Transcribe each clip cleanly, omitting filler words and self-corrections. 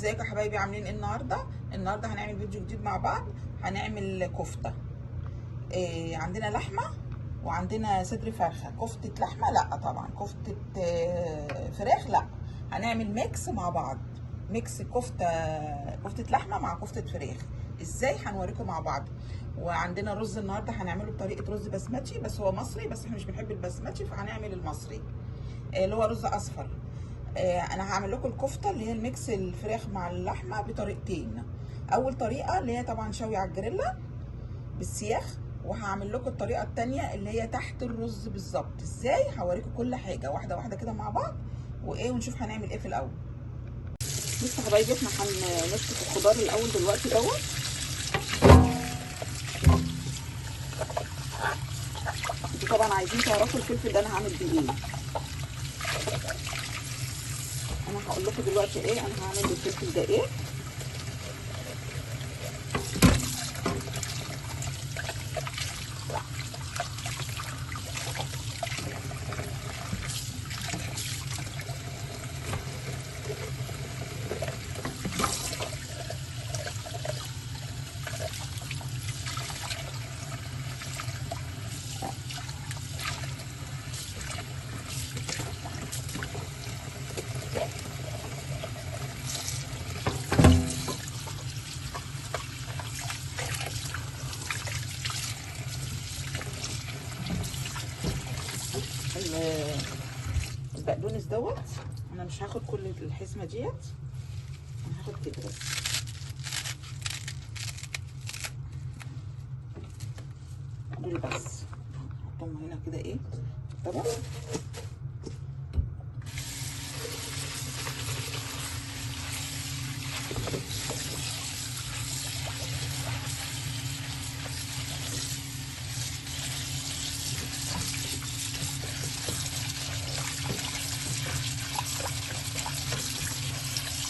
ازيكم يا حبايبي؟ عاملين ايه النهارده؟ النهارده هنعمل فيديو جديد مع بعض. هنعمل كفته. إيه، عندنا لحمه وعندنا صدر فرخة. كفته لحمه لا طبعا، كفته فراخ لا. هنعمل mix مع بعض، mix كفته، كفته لحمه مع كفته فراخ. ازاي هنوريكم مع بعض. وعندنا رز النهارده هنعمله بطريقة رز بسمتي، بس هو مصري، بس احنا مش بنحب البسمتي فهنعمل المصري اللي هو رز اصفر. انا هعمل لكم الكفتة اللي هي ال mix الفراخ مع اللحمة بطريقتين. اول طريقه اللي هي طبعا شوي على الجريلا بالسياخ، وهعمل لكم الطريقة الثانية اللي هي تحت الرز بالظبط. ازاي هوريكم كل حاجة واحدة واحدة كده مع بعض، وايه ونشوف هنعمل ايه في الاول. بصوا يا حبايبي، احنا هنشطف الخضار الاول دلوقتي دوت. انتوا طبعا عايزين تعرفوا الفلفل ده انا هعمل بيه ايه. انا هقول لكم دلوقتي ايه انا هعمل بالفلفل ده ايه. البقدونس دوت انا مش هاخد كل الحزمة ديت، انا هاخد كده بس. دول بس احطهم هنا كده ايه في الطبق.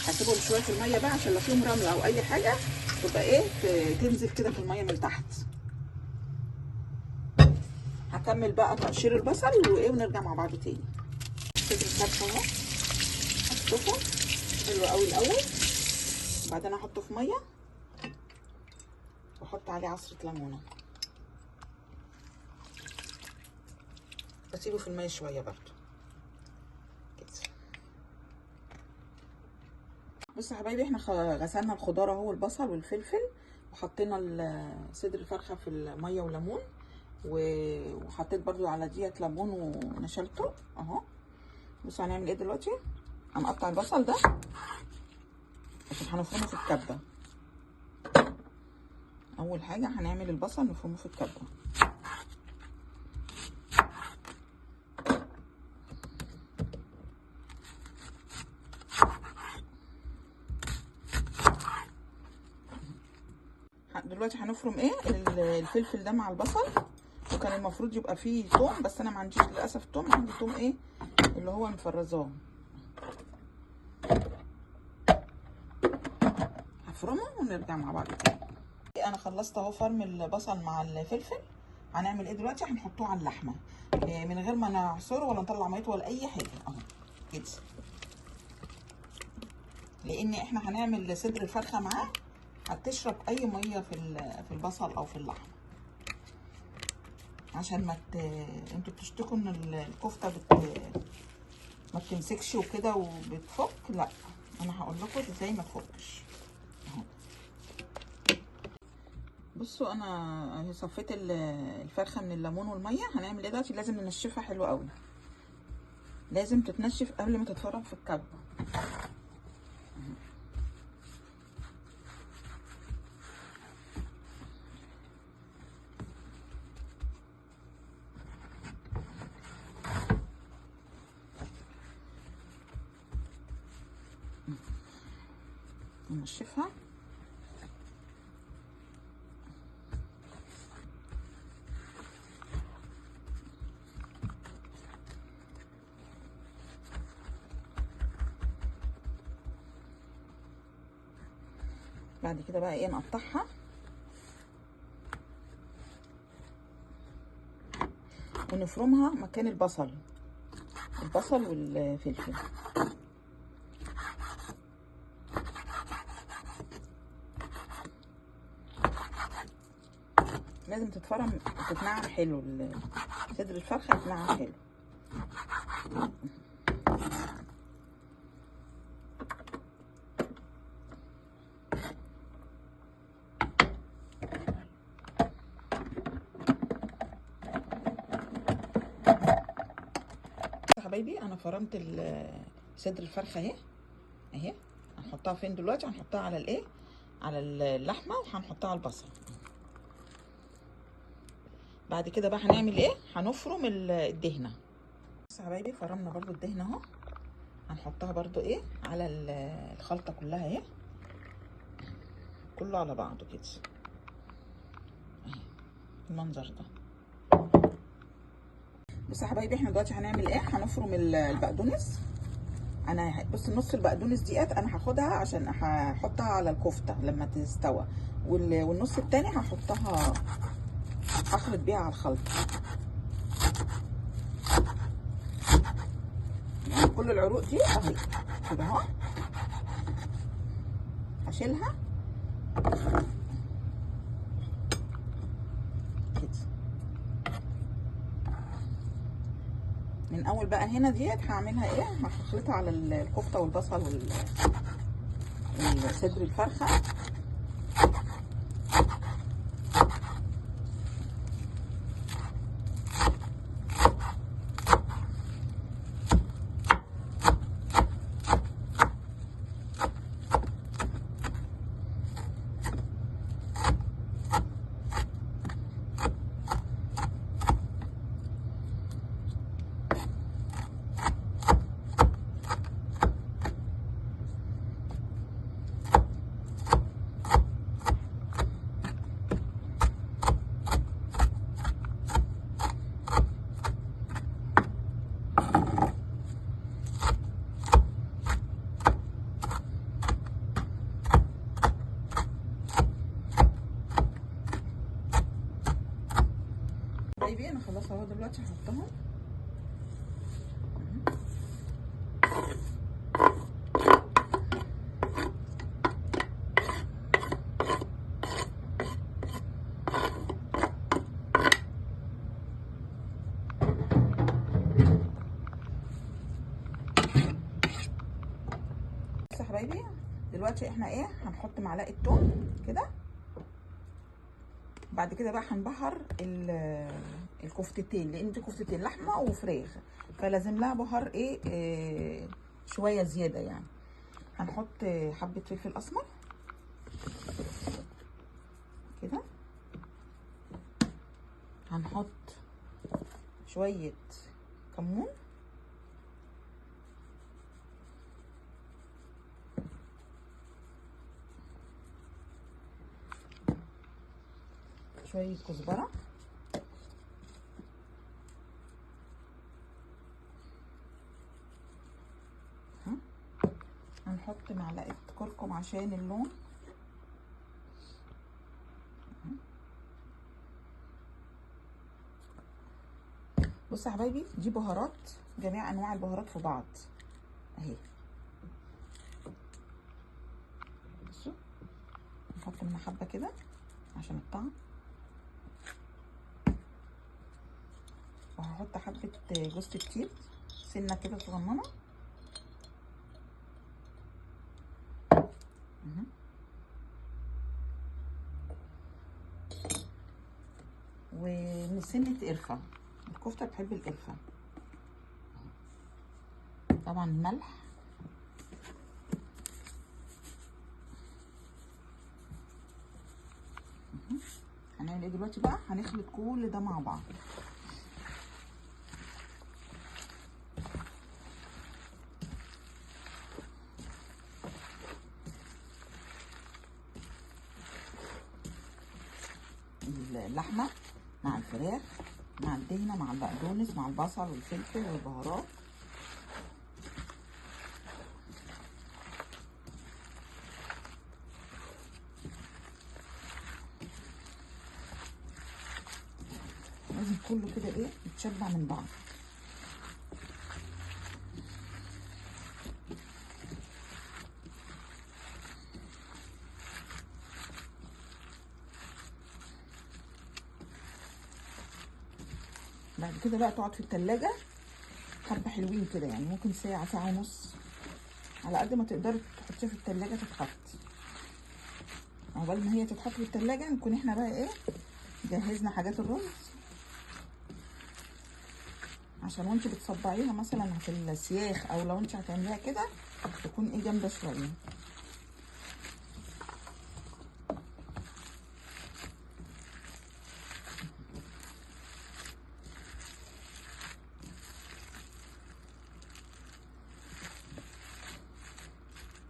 هسيبهم شوية في المية بقى عشان لو فيهم رملة او اي حاجة تبقى ايه تنزل كده في المية من تحت. هكمل بقى تقشير البصل وايه ونرجع مع بعض تاني. صدر الفرخه اهو هشطفه حلو قوي الاول، وبعدين احطه في مية واحط عليه عصره ليمونه، بسيبه في المية شوية برده. بصوا يا حبايبي، احنا غسلنا الخضار اهو، البصل والفلفل، وحطينا صدر الفرخه في المية وليمون، وحطيت برضو على ديت ليمون ونشلته اهو. بصوا هنعمل ايه دلوقتي. هنقطع البصل ده عشان هنفرمه في الكبه. اول حاجة هنعمل البصل نفرمه في الكبه. دلوقتي هنفرم ايه الفلفل ده مع البصل، وكان المفروض يبقى فيه توم بس انا ما عنديش للاسف توم، عندي توم ايه اللي هو مفرزاه. هفرمه ونرجع مع بعض تاني. انا خلصت اهو فرم البصل مع الفلفل. هنعمل ايه دلوقتي؟ هنحطوه على اللحمة من غير ما نعصره ولا نطلع ميته ولا اي حاجة اهو كده، لان احنا هنعمل صدر الفرخه معاه هتشرب اي مية في البصل او في اللحمة، عشان ما انتوا بتشتكوا ان الكفتة ما بتمسكش وكده وبتفك. لا، انا هقول لكم ازاي ما تفكش اهو. بصوا انا صفيت الفرخه من الليمون والمية. هنعمل ايه دلوقتي؟ لازم ننشفها حلو قوي، لازم تتنشف قبل ما تتفرم في الكبه. ننشفها. بعد كده بقى ايه نقطعها ونفرمها مكان البصل، البصل والفلفل. لازم تتفرم تتنعم حلو، صدر الفرخه يتنعم حلو. حبايبي انا فرمت صدر الفرخه اهي اهي. هنحطها فين دلوقتي؟ هنحطها على الايه، على اللحمة، وهنحطها على البصل. بعد كده بقى هنعمل ايه؟ هنفرم الدهنه. بصوا يا حبايبي فرمنا برضو الدهنه اهو، هنحطها برضو ايه على الخلطة كلها اهي، كله على بعضه كده اهي المنظر ده. بصوا يا حبايبي احنا دلوقتي هنعمل ايه؟ هنفرم البقدونس. انا بص نص البقدونس ديت انا هاخدها عشان هحطها على الكفتة لما تستوى، والنص التاني هحطها هخلط بيها على الخلطة. يعني كل العروق دي اهي كده اهو هشيلها كده من اول بقى هنا ديت. هعملها ايه؟ هخلطها على الكفتة والبصل والصدر الفرخه. حبايبي انا خلاص اهو دلوقتي هحطهم. بصوا يا حبايبي دلوقتي احنا ايه، هنحط معلقه توم كده. بعد كده بقى هنبهر الكفتتين، لان دي كفتتين لحمه وفراخ، فلازم لها بهار ايه شوية زيادة يعني. هنحط حبه فلفل اسمر كده، هنحط شوية كمون، شوية كزبرة، هنحط معلقة كركم عشان اللون، بصوا يا حبايبي دي بهارات، جميع انواع البهارات في بعض اهي. بصوا نحط منها حبة كده عشان الطعم، وهحط حبة جوز الطيب سنة كده صغننة. وسنة قرفة، الكفتة بتحب القرفة طبعا. ملح، هنعمل ايه دلوقتي بقى؟ هنخلط كل ده مع بعض. اللحمة مع الفراخ مع الدهنه مع البقدونس مع البصل والفلفل والبهارات. لازم كله كده ايه يتشبع من بعض. بعد كده بقى تقعد في التلاجة حبه حلوين كده، يعني ممكن ساعة، ساعة ونص، على قد ما تقدري تحطيها في التلاجة تتحط. عقبال ما هي تتحط في التلاجة نكون احنا بقى ايه جهزنا حاجات الرز، عشان وانت بتصبعيها مثلا في السياخ او لو انت هتعمليها كده تكون ايه جامدة شوية.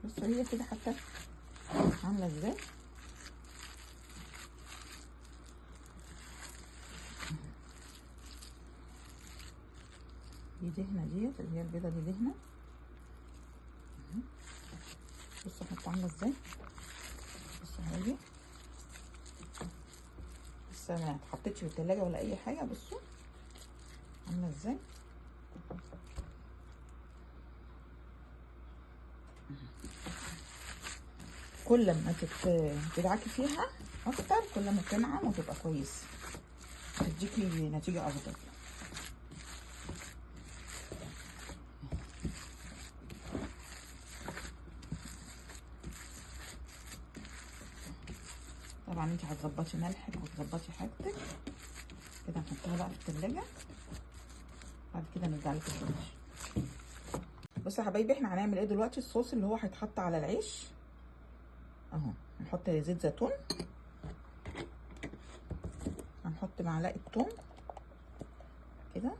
بصوا هي كده حتى عامله ازاي. دي دهنه، ديت اللي هي البيضة دي دهنه. بصوا حتى عامله ازاي. بصوا هادي لسه ما اتحطتش في التلاجة ولا اي حاجة. بصوا عامله ازاي. كل ما تدعكي فيها اكتر كل ما تنعم وتبقى كويسة، تديكي نتيجة افضل. طبعا انت هتظبطي ملحك وتظبطي حاجتك كده. هنحطها بقى في التلاجة، بعد كده نرجع لكم تاني. بصوا يا حبايبي احنا هنعمل ايه دلوقتي. الصوص اللي هو هيتحط على العيش اهو، هنحط زيت زيتون، هنحط معلقه ثوم كده،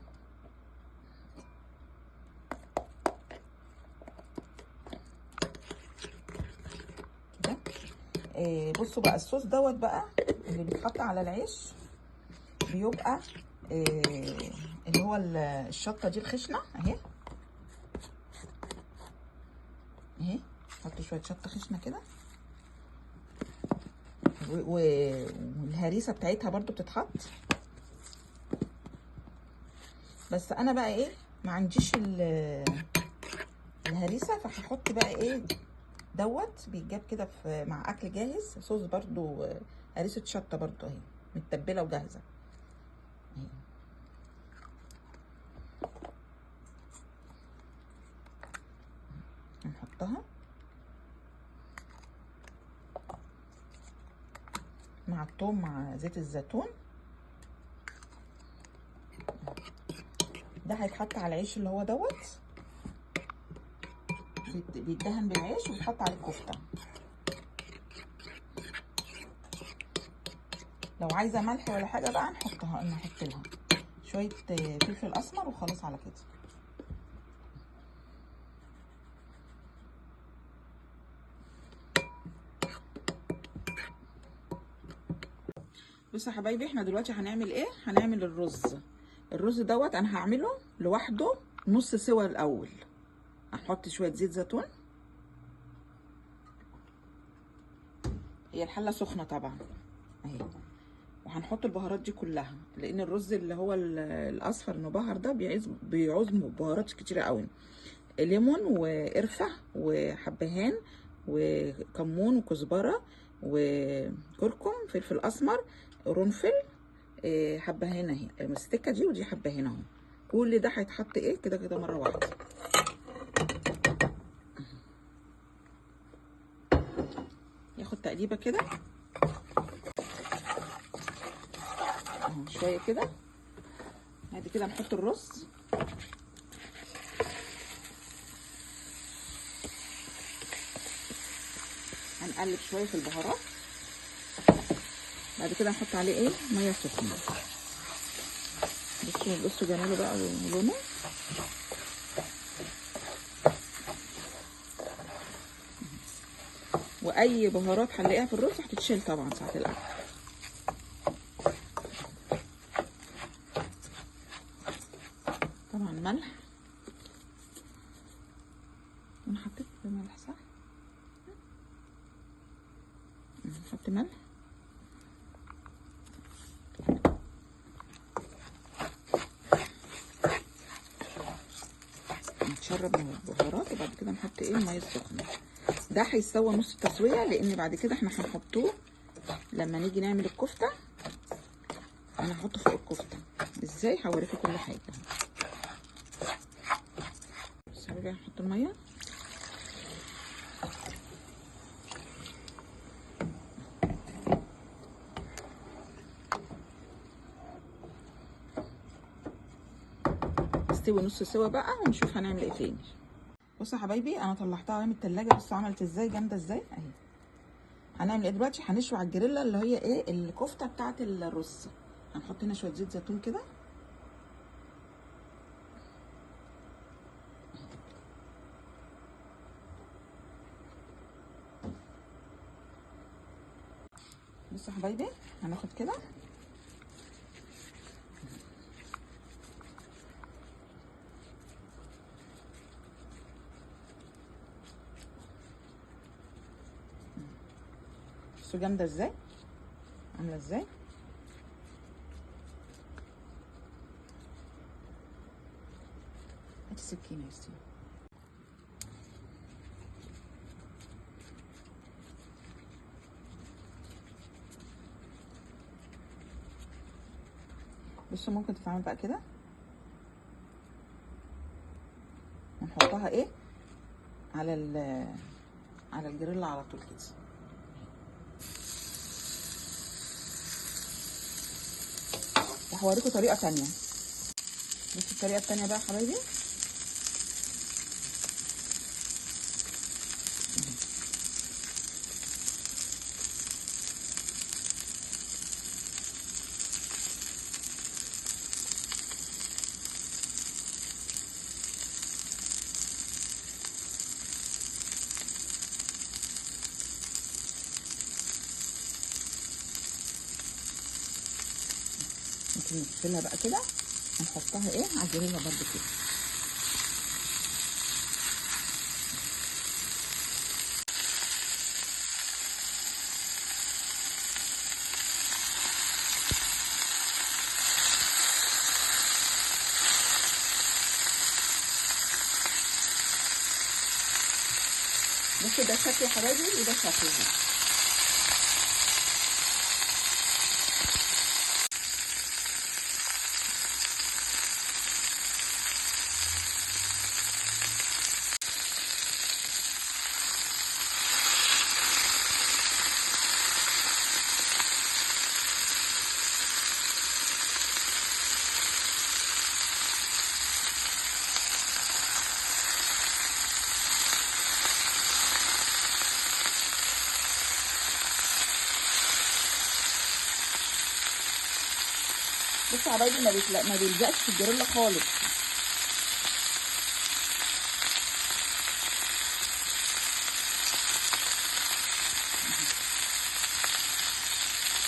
كده. بصوا بقى الصوص دوت بقى اللي بيتحط على العيش بيبقى اللي هو الشطه دي الخشنة اهي اهي. حط شوية شطه خشنه كده، والهريسه بتاعتها برضو بتتحط. بس انا بقى ايه ما عنديش الهريسه، فهحط بقى ايه دوت بيتجاب كده في مع اكل جاهز، صوص برضو هريسه شطه برضو اهي متبله وجاهزة اهي. نحطها مع الثوم مع زيت الزيتون. ده هيتحط على العيش اللي هو دوت، بيتدهن بالعيش ويتحط على الكفتة. لو عايزه ملح ولا حاجة بقى نحطها، نحط لها شوية فلفل اسمر وخلاص على كده. بصوا يا حبايبي احنا دلوقتي هنعمل ايه. هنعمل الرز. الرز دوت انا هعمله لوحده نص سوا الاول. هنحط شوية زيت زيتون، هي الحلة سخنة طبعا اهي، وهنحط البهارات دي كلها، لان الرز اللي هو الاصفر المبهر ده بيعوز بهارات كتيرة قوي. ليمون وقرفه وحبهان وكمون وكزبره وكركم، فلفل اسمر، قرنفل، حبهان اهي المستكه دي، ودي حبهان اهو. كل ده هيتحط ايه كده كده مرة واحدة. ياخد تقليبه كده اهو شوية كده. بعد كده نحط الرز، هنقلب شوية في البهارات. بعد كده نحط عليه ايه مية سخنة. بصوا بصوا جماله بقى ولونه. واي بهارات هنلاقيها في الرز هتتشيل طبعا ساعة الاكل. طبعا ملح، انا حطيت ملح صح؟ نحط ملح. نتشرب من البهارات، وبعد كده نحط ايه المية السخنة. ده هيستوى نص التسوية، لان بعد كده احنا هنحطوه لما نيجي نعمل الكفتة انا هحطه فوق الكفتة. ازاي؟ هوريكم كل حاجة. بس حبايبي هنحط المية. تستوي نص سوا بقى ونشوف هنعمل ايه تاني. بصوا يا حبايبي انا طلعتها من التلاجة، بصوا عملت ازاي، جامدة ازاي اهي. هنعمل ايه دلوقتي؟ هنشوي على الجريلا اللي هي ايه الكفتة بتاعه الرز. هنحط هنا شوية زيت زيتون كده، بصوا يا حبايبي هناخد كده بصوا جامدة ازاي، عامله ازاي. هات السكينة يا ستي. بصوا ممكن تتعمل بقى كده، ونحطها ايه على على الجريلا على طول كده. وهوريكم طريقه تانية. بصوا الطريقة التانية بقى يا حبايبي. ممكن نقفلها بقى كده ونحطها ايه على الجريلا برضو كده. بصوا ده شكل يا حبايبي وده شكل. بصوا يا حبايبي ما بيلزقش في الجريلا خالص.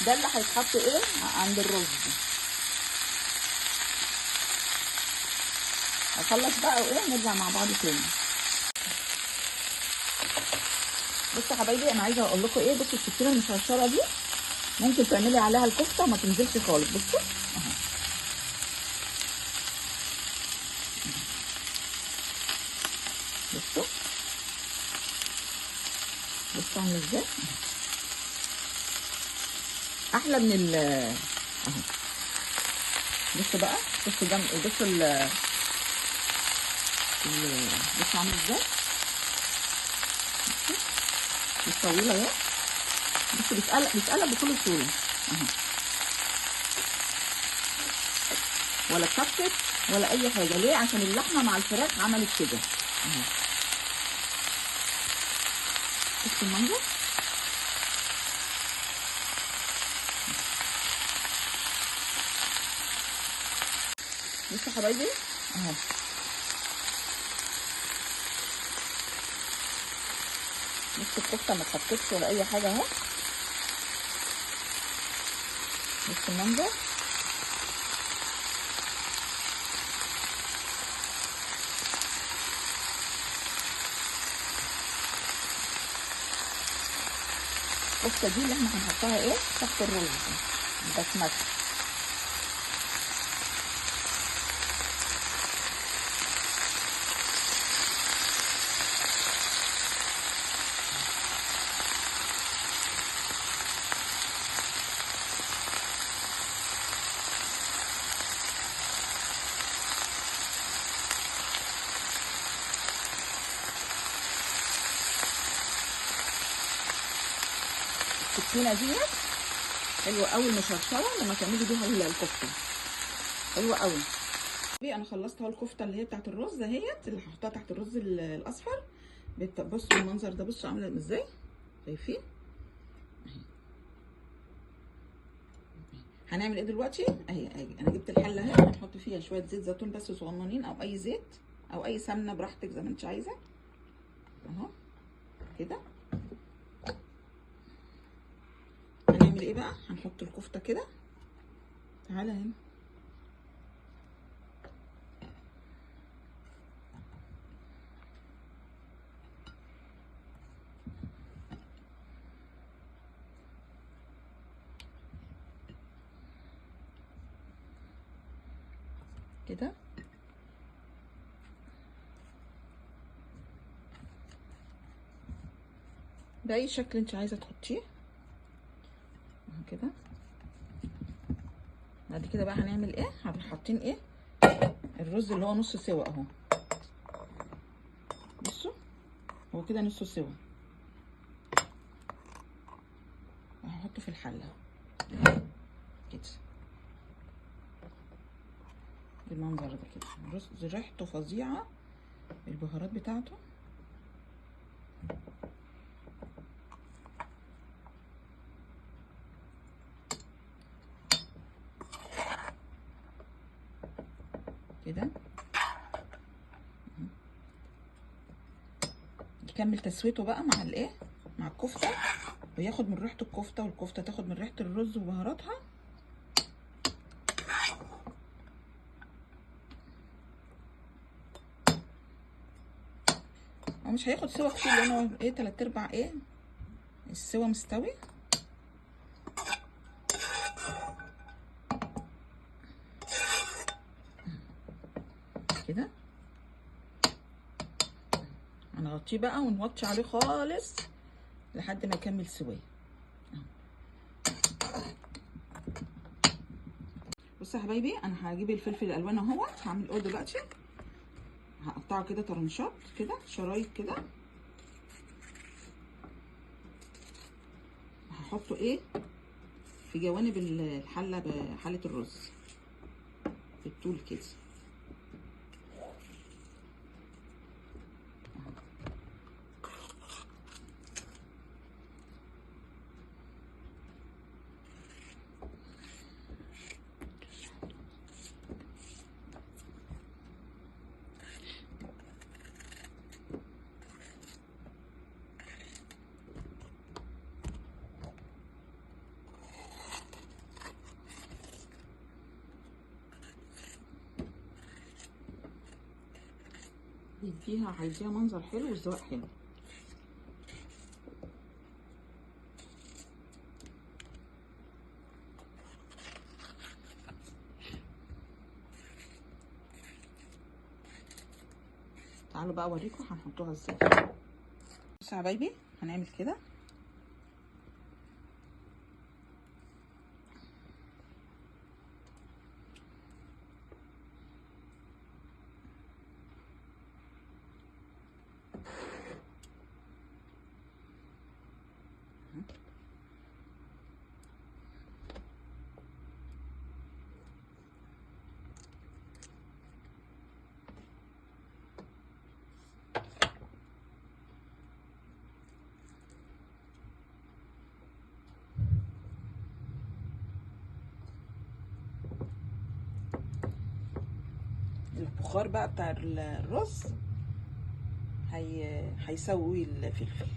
ده اللي هيتحط ايه عند الرز. اخلص بقى وايه نرجع مع بعض تاني. بصوا يا حبايبي انا عايزه اقول لكم ايه، بصوا السكينة المشرشره دي ممكن تعملي عليها الكفتة وما تنزلش خالص. بصوا اهو، بصوا بصوا عامله ازاي، احلى من ال اهو. بصوا بقى، بصوا جنب، بصوا ال بصوا عامل ازاي، مش طويلة اهي. بصوا بيتقلب بكل سهولة اهو، ولا اتفكت ولا اي حاجة. ليه؟ عشان اللحمة مع الفراخ عملت كده اهو. بصوا المنظر. بصوا حبايبي اهو، بصوا الكفتة ما اتفكتش ولا اي حاجة اهو. بصوا المنظر. الكفتة دي اللي احنا هنحطها ايه تحت الرز البسمتي. السكينة ديت حلوة قوي المشرشره لما تعملي بيها الكفتة، حلوة قوي. انا خلصت اهو الكفتة اللي هي بتاعت الرز اهيت، اللي هحطها تحت الرز الاصفر. بصوا المنظر ده، بصوا عامله ازاي، شايفين؟ هنعمل ايه دلوقتي؟ اهي اهي انا جبت الحلة اهي، هنحط فيها شوية زيت زيتون بس صغننين، او اي زيت او اي سمنه براحتك زي ما انت عايزه اهو كده. هنعمل ايه بقى؟ هنحط الكفتة كده، تعالى هنا كده، باي شكل انت عايزه تحطيه كده. بعد كده بقى هنعمل ايه؟ هنروح حاطين ايه؟ الرز اللي هو نص سوا اهو، بصوا هو كده نص سوا، هحطه في الحلة كده بالمنظر ده كده. الرز ريحته فظيعة، البهارات بتاعته. كده يكمل تسويته بقى مع الايه، مع الكفتة، وياخد من ريحه الكفتة، والكفته تاخد من ريحه الرز وبهاراتها. هو مش هياخد سوا كتير لانه ايه 3/4 ايه السوا مستوي. كده هنغطيه بقى ونوطي عليه خالص لحد ما يكمل سواه. بصوا يا حبايبي، انا هجيب الفلفل الالوان اهوت. هعمل ايه دلوقتي؟ هقطعه كده طرنشات كده، شرايط كده. هحطه ايه في جوانب الحلة، بحله الرز بالطول كده. يديها هيديها منظر حلو وذوق حلو. تعالوا بقى اوريكم هنحطوها ازاي. بصوا يا حبايبي، هنعمل كده. البخار بقى بتاع الرز هيسوي الفلفل.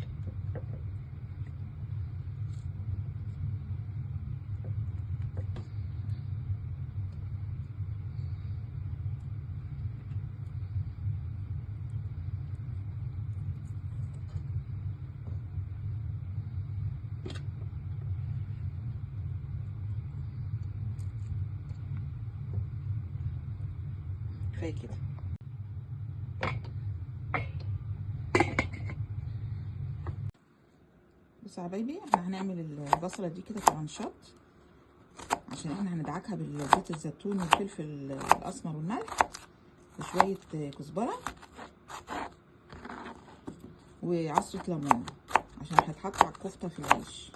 كفاية كده. بصوا يا حبايبي، احنا هنعمل البصله دي كده طرنشات عشان احنا هندعكها بالزيت الزيتون والفلفل الاسمر والملح وشوية كزبره وعصره ليمون عشان هتحط على الكفتة في العيش.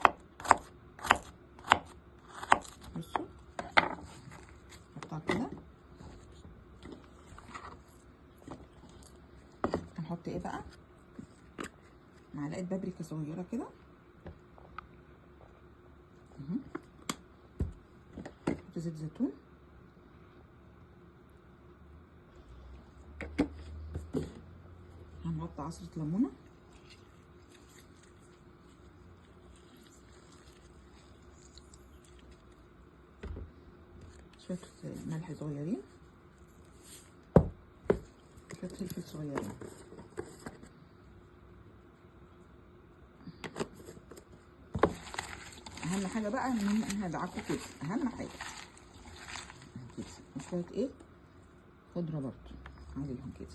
بابريكا صغيرة كده، نحط زيت زيتون، هنحط عصره ليمونه، شوية ملح صغيرين، شوية فلفل صغيرين. اهم حاجة بقى ان احنا ندعكه كده، اهم حاجة كده، وشوية ايه خضرة برضو عليهم كده.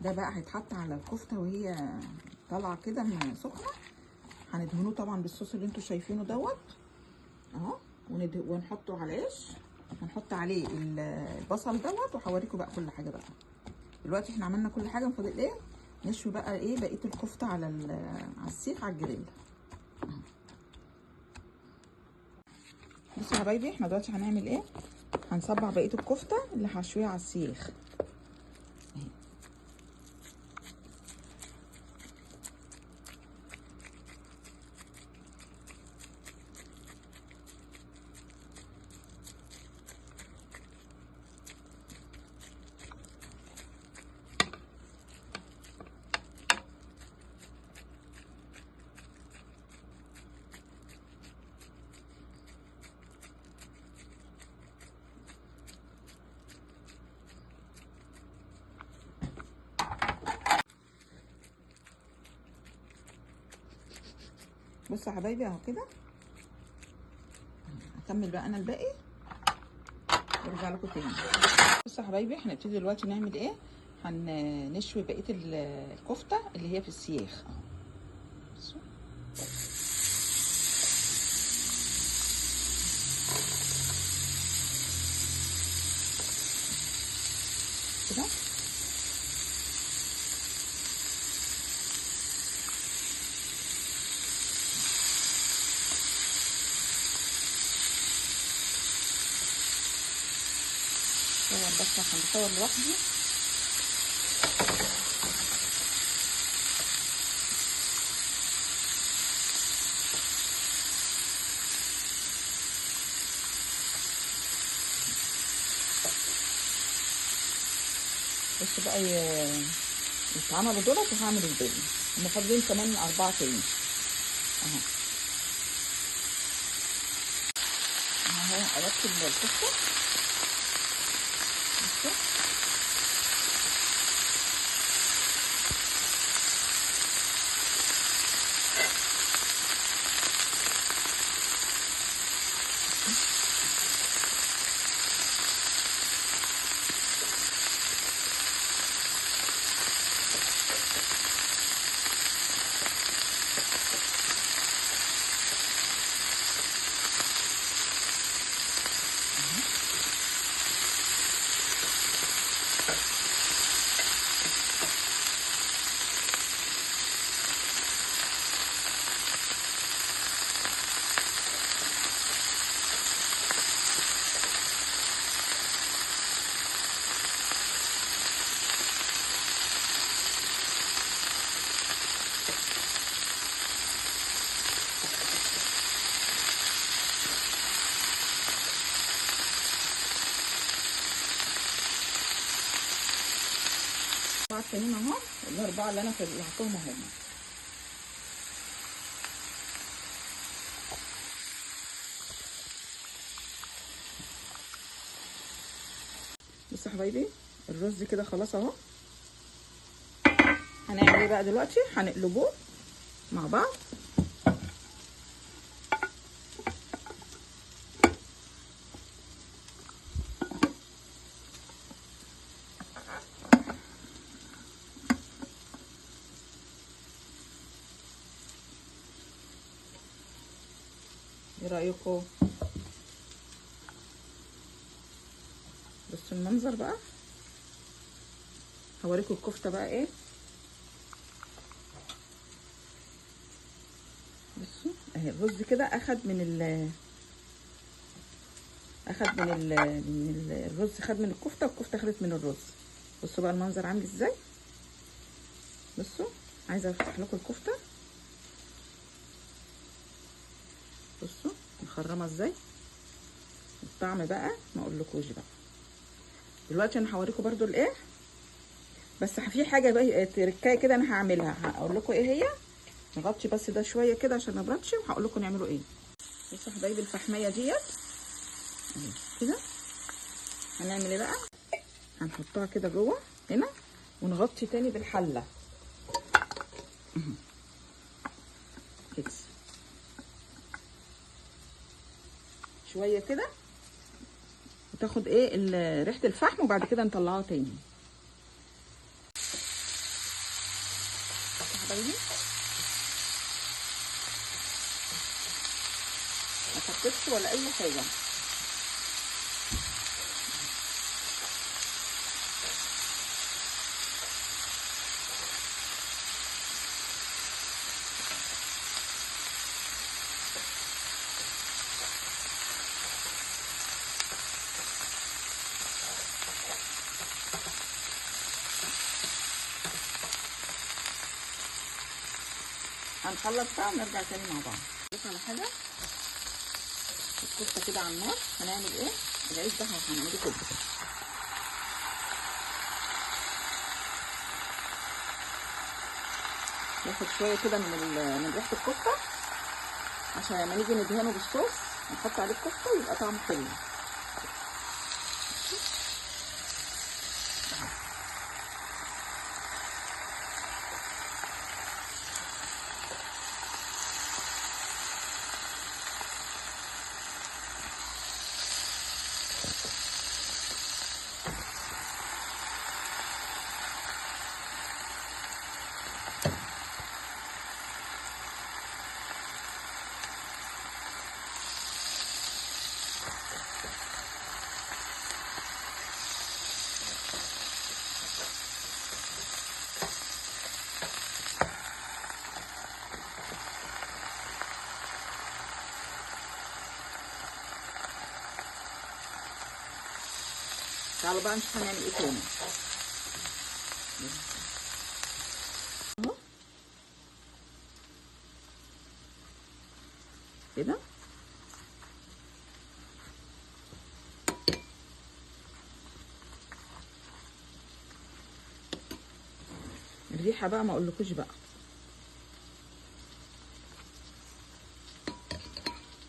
ده بقى هيتحط على الكفتة وهي طالعه كده من سخنة. هندهنوه طبعا بالصوص اللي انتوا شايفينه دوت اهو، ونحطه على العيش، هنحط عليه البصل دوت، وهوريكم بقى كل حاجة بقى. دلوقتي احنا عملنا كل حاجة، فاضل ايه؟ نشوي بقى ايه بقية الكفتة على السيخ على الجريل. بصوا يا حبايبي، احنا دلوقتي هنعمل ايه؟ هنصبع بقية الكفتة اللي هشويها على السيخ اهي. بصوا يا حبايبي اهو كده، هكمل بقى انا الباقي وارجع لكم تاني. بصوا يا حبايبي، هنبتدي دلوقتي نعمل ايه؟ هنشوي بقية الكفتة اللي هي في السياخ اهو. بصوا كده، بس عشان بصور لوحدي. بس بقى يتعملوا دولت، وهعمل الباقي. هما فاضلين كمان 4 تاني اهو. اهو قلبت الكفتة. التانيين اهو، الاربعة اللي انا طلعتهم اهو. بصوا يا حبايبي الرز كده خلاص اهو. هنعمل ايه بقى دلوقتي؟ هنقلبوه مع بعض. ايه رايكم؟ بصوا المنظر بقى، هوريكم الكفتة بقى ايه. بصوا اهي الرز كده اخد من ال اخد من ال من الرز، خد من الكفتة، والكفته خدت من الرز. بصوا بقى المنظر عامل ازاي. بصوا عايزه افتح لكم الكفتة، بصوا مخرمة ازاي. الطعم بقى ما اقولكوش بقى. دلوقتي انا هوريكم برده الايه، بس في حاجة بقى تركايه كده انا هعملها، هقول لكم ايه هي. نغطي بس ده شوية كده عشان ما يبردش، وهقول لكم نعمله ايه. بصوا يا حبايبي الفحميه ديت كده هنعمل ايه بقى. هنحطها كده جوه هنا ونغطي تاني بالحله كده شوية كده، وتاخد ايه ريحه الفحم، وبعد كده نطلعها تاني. حبايبي ما حطيتش ولا اي حاجة. هنخلص بقى ونرجع تاني مع بعض. بص على حاجة الكفتة كده على النار. هنعمل ايه؟ العيش ده هنعمله كده. ناخد شوية كده من ريحه الكفتة، عشان لما نيجي ندهنه بالصوص نحط عليه الكفتة يبقى طعمه حلو. تعالوا بقى نشوف هنعمل ايه تاني. اهو كده الريحة بقى ما اقولكوش بقى.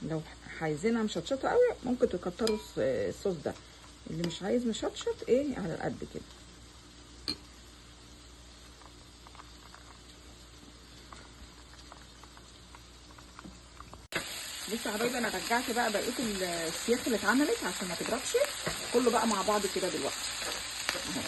لو عايزينها مشطشطه قوي ممكن تكتروا الصوص ده، اللي مش عايز مشطشط ايه على قد كده. بصوا يا حبايبي انا رجعت بقى بقية السياخ اللي اتعملت عشان ما تضربش، كله بقى مع بعض كده دلوقتي اهو.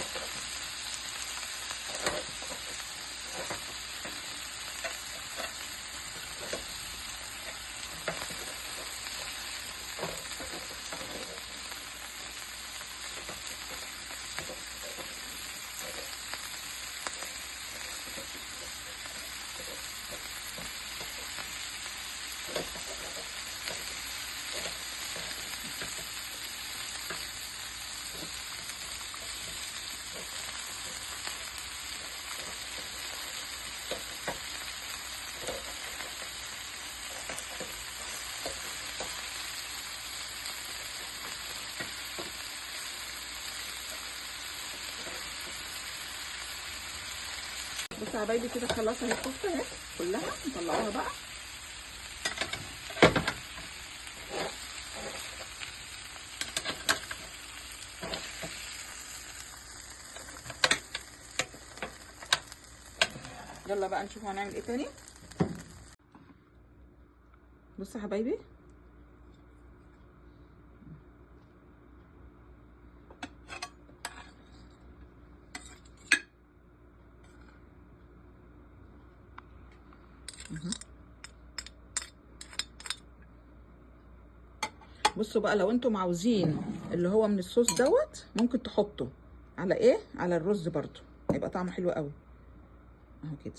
بصوا يا حبايبي كده خلاص اهي الكفتة اهي كلها، نطلعوها بقى. يلا بقى نشوف هنعمل ايه تاني. بصوا يا حبايبي بصوا بقى، لو انتم عاوزين اللي هو من الصوص دوت ممكن تحطه على ايه، على الرز برضو، هيبقى طعمه حلو قوي اهو كده.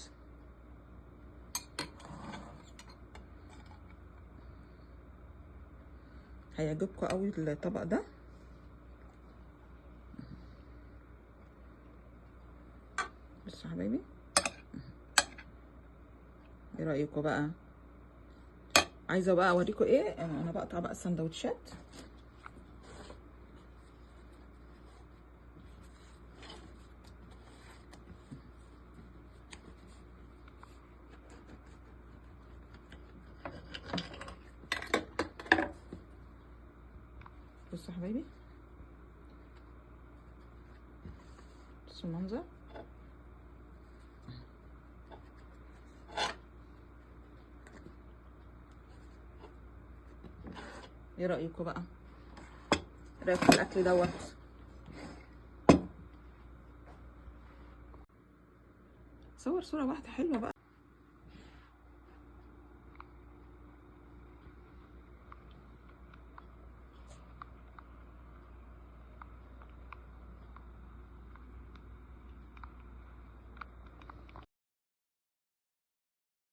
هيعجبكم قوي الطبق ده. بصوا يا حبايبي، ايه رايكم بقى؟ عايزه بقى اوريكم ايه انا بقطع بقى السندوتشات. بصوا يا حبايبي، بصوا المنظر. ايه رايكم بقى؟ رايكم في الاكل دوت؟ صور صوره واحدة حلوة بقى.